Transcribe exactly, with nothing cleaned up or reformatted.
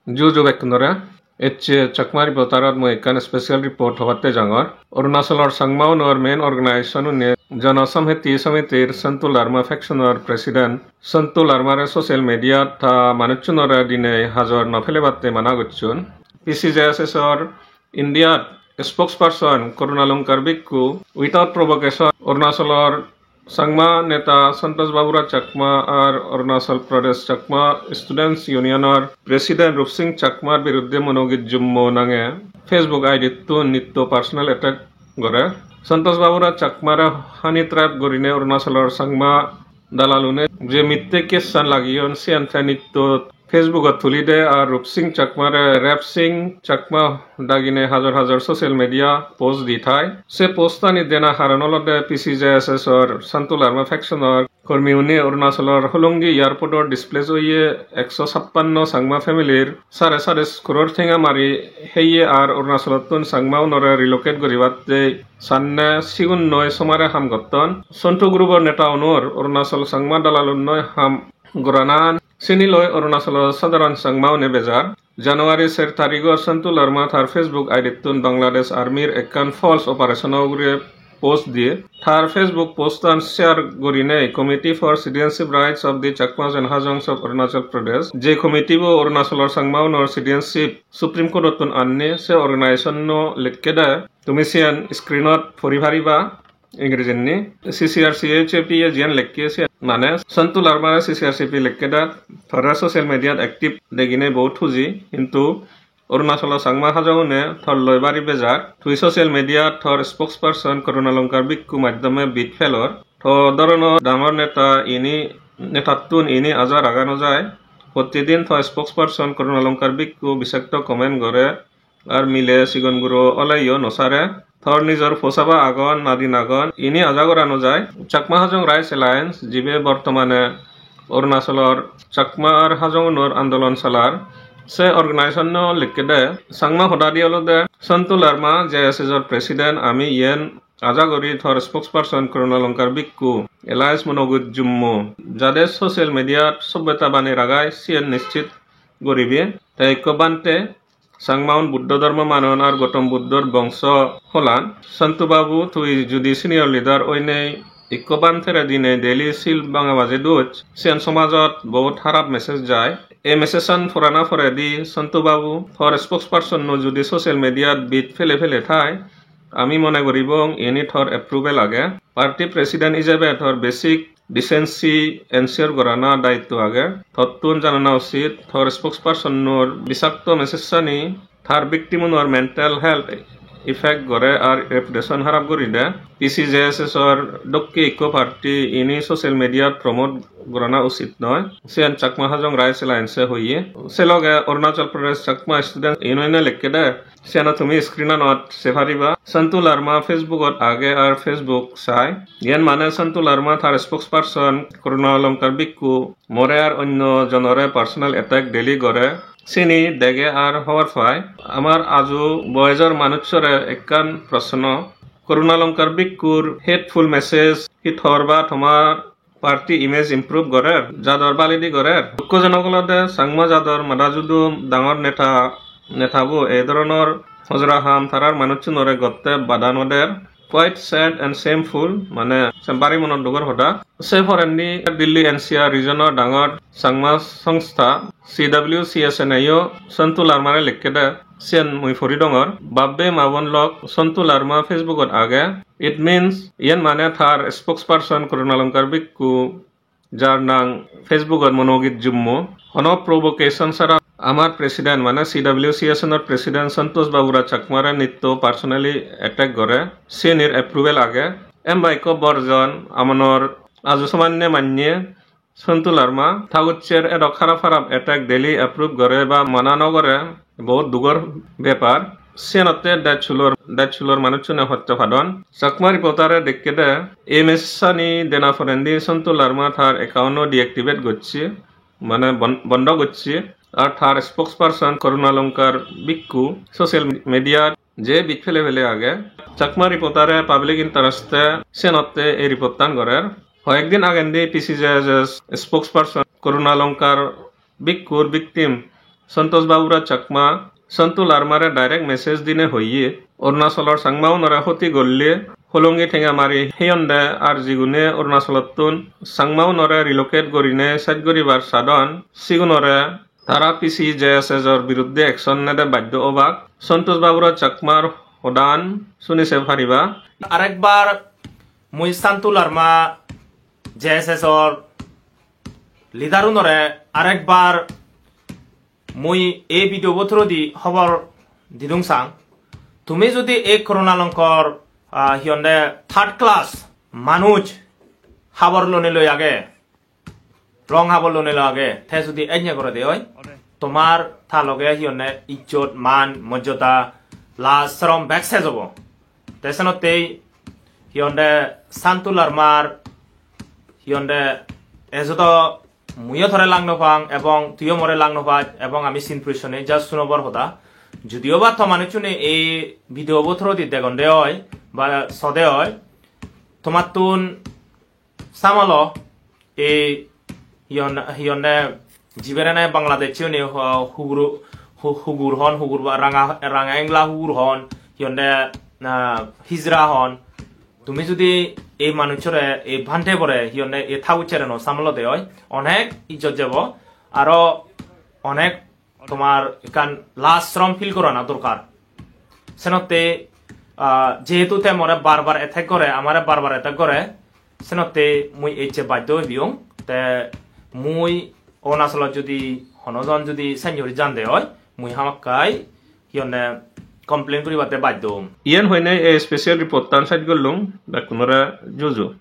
Ju ju bekkunore, ecche Chakma Reporterot mui ekkan special report hobatte jangor. Arunachalor Changmaunor main organization-une Jana Samhati Samitir Santu Larma faction-or president Santu Larmare social media-t ta manuchunore dinei hajor no pelebatte mana gocchon. P C J S S-or India-t spokesperson Karuna Lankar Bhikkhu without provocation Arunachalor Changma neta Santosh Baburaj Chakma ar Arunachal Pradesh Chakma Students Union-or president Rupsing Chakmar biruddhe monogit jummo nange Facebook I D-ttun nitto personal attack gore. Santosh Baburaj Chakmare honey trap gorine Arunachalor Changma dalalune je mitte case-an lagiyon siyan te nitto Facebook-ot tuli de ar Rupsing Chakmare Rep Singh Chakma dagine hajor hajor social media post di thai. Se post-ani dena haron olode P C J S S-or Santu Larma faction-or kormiune Arunachalor Hollongi airport-ot displace oye ekso sappanno Changma family-r sare sare crore tenga mari heye ar Arunachalottun Changmaunore relocate guribatte sanne sigunnoi somare ham gotton. Sontu group-or netaunor Arunachal Changma dalalunnoi ham goranan sini loi Arunachalo sadharon Changmaune bejar. January ser tarigor Santu Larma tar Facebook I D-ttun Bangladesh Army-r ekkan false operation-o ugure post diye. Tar Facebook post-an share gorinei Committee for Citizenship Rights of the Chakmas and Hajongs of Arunachal Pradesh, je committee-bo Arunachalor Changmaunor citizenship Supreme Court-ottun anne, se organization-o lekkede. Tumi siyan screen-ot pori pariba. Ingreji-ni C C R C H A P-e jiyan lekke siyan mane Santu Larmare C C R C P lekke dat tore social media-t active degine bohut huji, hintu Arunachalo Changma Hajongne tor loi bari bejar. Tui social media-t tor spokesperson Karuna Lankar Bhikkhu maddhome bit pelor. To dhoronor dangor neta ini, netattun ini aja raga no jai. Prottidin to spokesperson Karuna Lankar Bhikkhu bisakto comment gore. Ar mile sigon guro oleyo no sare. Tor nijor posaba agon, nadin agon, ini aja gora no jai. Chakma Hajong Rights Alliance, jibe bortomane Arunachalor Chakma ar Hajongunor andolon salar, se organization-o lekkede, Changma hodadi olode Santu Larma, J S S-or president, ami iyen aja gori tor spokesperson Karuna Lankar Bhikkhu, alias Monogut Jummo, jade social media-t sobbota bani ragai, siyen nischit goribe. Te ekko bhante, Changmaun Buddho dhormo manon ar Gautam Buddhor bongso holan. Santu Babu, tui judi senior leader oinei ikko bhantere dinei daily sil banga baje duoj, siyan somajot bohut harap message jai. Ei message-an porana poredi Santu Babu, tor spokesperson-no judi social media-t bit pele pele thai, ami mone goribong ini tor approval age. Party president ijebe tor basic decency ensure gorana daitto age. Tottun janana usit, tor spokesperson-nor bisakto message-ani tar victim-unor mental health effect gore ar reputation harap guri de. P C J S S-or dokke ikko party ini social media-t promote gorana usit noi. Siyan Chakma Hajong Rights Alliance-e hoye. Se loge Arunachal Pradesh Chakma Student Union-e lekkede, siyano tumi screen-anot sei pariba. Santu Larma Facebook-ot age ar Facebook sai. Iyen mane Santu Larma tar spokesperson Karuna Lankar Bhikkhu more ar onno jonore personal attack daily gore. Sini dege ar hobor pai. Amar aju boyojor manuchore ekkan proshno. Karuna Lankar Bhikkhu-r hateful message hi tor ba tomar party image improve gorer, jador baledi gorer? Dukkojonok olode Changma jador mada judum dangor neta, netabo ei dhoronor hojora ham tarar manuchunore gotte bada no der. Quite sad and shameful, mane se bari monot dugor hoda. Se porendi Delhi N C R region-or dangor Changma songstha C W C S N-e-yo Santu Larmare lekkede, siyen mui pori dongor. Bab-bei ma-bon lok, Santu Larma Facebook-ot age. It means, iyen mane tar spokesperson Karuna Lankar Bhikkhu, jar nang Facebook-ot Monogit Jummo, hono provocation sara amar president, mane C W C S N-or president Santosh Babu Raj Chakmare nitto personally attack gore, siyenir approval age. Emba ikko borjon amonor aju somanne manye Santu Larma, tagoccher edok harap harap attack daily approve gore ba mana no gore, bohut dugor bepar. Siyenotte dej sulor, dej sulor manuchchune hosto padon. Chakma Reporter-e dekkede, ei message-ani dena porendi Santu Larma tar account-o deactivate gocche, mane bon-, bondo gocche, ar tar spokesperson Karuna Lankar Bhikkhu social media-t je bit pele pele age. Chakma Reporter-e public interest-e siyenotte ei report-tan gorer. Hoyekdin agendi P C J S S spokesperson Karuna Lankar Bhikkhu-r victim Santosh Baburaj Chakma Santu Larmare direct message dine hoye, Arunachalor Changmaunore hoti golle, holongi tenga mari heyonde ar jigune Arunachalottun Changmaunore relocate gorine sej goribar sadon, sigunore tara P C J S S or biruddhe action nede baddo obak. Santosh Baburaj Chakmar hodan suni se pariba. Arekbar mui Santu Larma J S S or leader unore arekbar mui ei video bo through di hobor didung sang. Tumi judi ei corona longkor, ah, hi honde third class manuj habor lone loi age, rong habor lone loi age, te judi enya gore de oi, tomar ta loge hi honde ijjot, man, mojjoda, laj, sorom bek sej obo. Te senottei hi honde Santu Larmar hi honde ejodo muiyo tore lang no pang ebong tuiyo more lang no paj ebong ami sin purisone just sunobor hoda. Judiyo ba to manuchune ei video bo through di degonde oi ba sode oi, tomattun samalo ei hi hon-, hi honde jibere nahi Bangladesh-uni ho-, hugur, hu-, hugur hon, hugur ba ranga, ranga engla hugur hon, hi honde, ah, hijra hon. Tumi judi ei manuchore, ei bhante bore, hi honde ei thaguchere no samalo de oi, onek ijjot jebo, aro onek tomar ekkan laj sorom feel gorana dorkar. Senotte, ah, jehetu te more bar bar attack gore, amare bar bar attack gore, senotte mui ecche baddo oi biyong. Te mui Arunachalot judi hono jon judi senjori jande oi, mui hamakkai hi honde complain guribatte baddo om. Iyen hoinei ei special report-tan sej gollung, bekkunore juju.